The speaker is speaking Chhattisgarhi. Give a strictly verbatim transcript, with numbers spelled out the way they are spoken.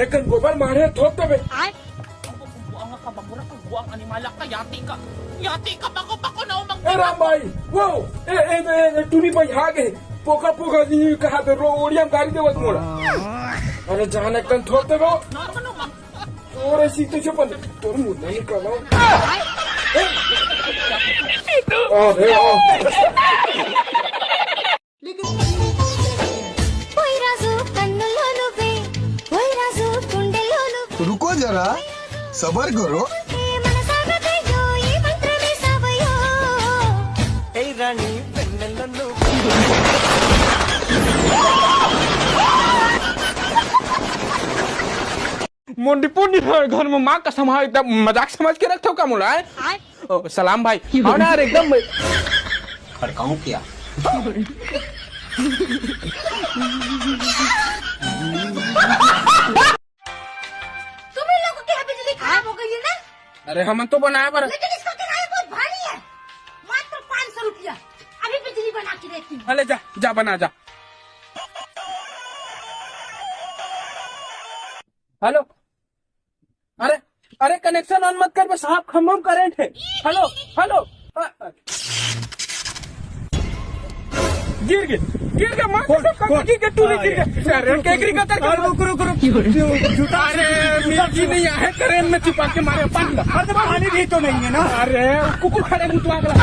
एकन गोबर मारे थोप देबे। ए राम भाई, वो, ए, ए, ए, ए, टूनी भाई आ गए। पोका, पोका जी कहा दे रो, ओड़िया में गाड़ी देवत मोला। अरे जान, एकन थोप देबे। तोर ऐसी तो छपन, तोर मुंह नहीं करो। अरे, ओ। रुको जरा, सबर करो। मोंडी पुंडी घर में माँ कसम है, एकदम मजाक समझ के रखथो का मोला, हैं? ओ, सलाम भाई। हाँ ना यार, एकदम। खड़काऊं क्या? तुम ही लोगों की बिजली खराब हो गई है ना? अरे हमन तो बनाए बर। लेकिन इसका किराया बहुत भारी है, मात्र पाँच सौ रुपया। अभी बिजली बना के देती हूँ। अरे जा, जा बना जा। हेलो, अरे, अरे कनेक्शन ऑन मत कर बे साहब, खम्भम करंट है। Hello, hello. गिर गए, गिर गए, माँ कसम, गिर गए, टूरी गिर गए। अरे केकरी का करके रुक, रुक, रुक। अरे मिर्ची नहीं है, करेंट में चिपा के मारे पानी। अरे तो पानी भी तो नहीं है ना। अरे कुकुर खड़े मुतवा गला।